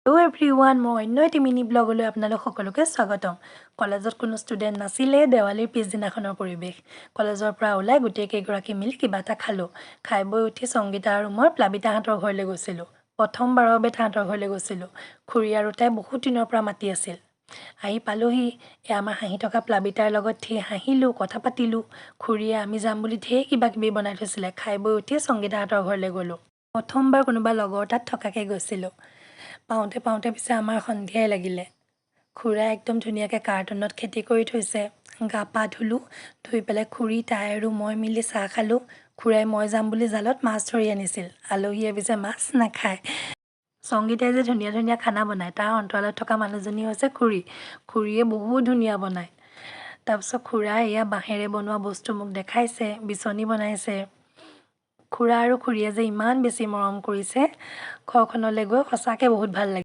Hello' everyone, মই অন্য এটি মিনি ব্লগলৈ আপোনালোক সকলোকে স্বাগতম। কলেজত কোনো ষ্টুডেণ্ট নাছিলে। দেৱালীৰ পিছদিনাখনৰ পৰিৱেশ। কলেজৰ পৰা ওলাই গোটেই কেইগৰাকী মিলি কিবা এটা খালোঁ। খাই বৈ উঠি সংগীতা আৰু মই প্লাবিতাহঁতৰ ঘৰলৈ গৈছিলোঁ। প্ৰথমবাৰৰ বাবে তাহাঁতৰ ঘৰলৈ গৈছিলোঁ। খুৰী আৰু তাই বহুত দিনৰ পৰা মাতি আছিল। আহি পালোহি। এয়া আমাৰ হাঁহি থকা প্লাবিতাৰ লগত ধেৰ হাঁহিলোঁ, কথা পাতিলোঁ। খুৰীয়ে আমি যাম বুলি ধেৰ কিবা কিবি বনাই থৈছিলে। খাই বৈ উঠি সংগীতাহঁতৰ ঘৰলৈ গ'লোঁ। প্ৰথমবাৰ কোনোবা লগৰ তাত থকাকৈ গৈছিলোঁ। পাওঁতে পাওঁতে পিছে আমাৰ সন্ধিয়াই লাগিলে। খুৰাই একদম ধুনীয়াকৈ কাৰ্টুনত খেতি কৰি থৈছে। গা পা ধুলোঁ, ধুই পেলাই খুৰী, তাই আৰু মই মিলি চাহ খালোঁ। খুৰাই মই যাম বুলি জালত মাছ ধৰি আনিছিল। আলহীয়ে পিছে মাছ নাখায়। সংগীতাই যে ধুনীয়া ধুনীয়া খানা বনায়, তাৰ অন্তৰালত থকা মানুহজনী হৈছে খুৰী। খুৰীয়ে বহুত ধুনীয়া বনায়। তাৰপিছত খুৰাই এয়া বাঁহেৰে বনোৱা বস্তু মোক দেখাইছে, বিচনী বনাইছে। খুৰা আৰু খুৰীয়ে যে ইমান বেছি মৰম কৰিছে, ঘৰখনলৈ গৈ সঁচাকৈ বহুত ভাল লাগিল।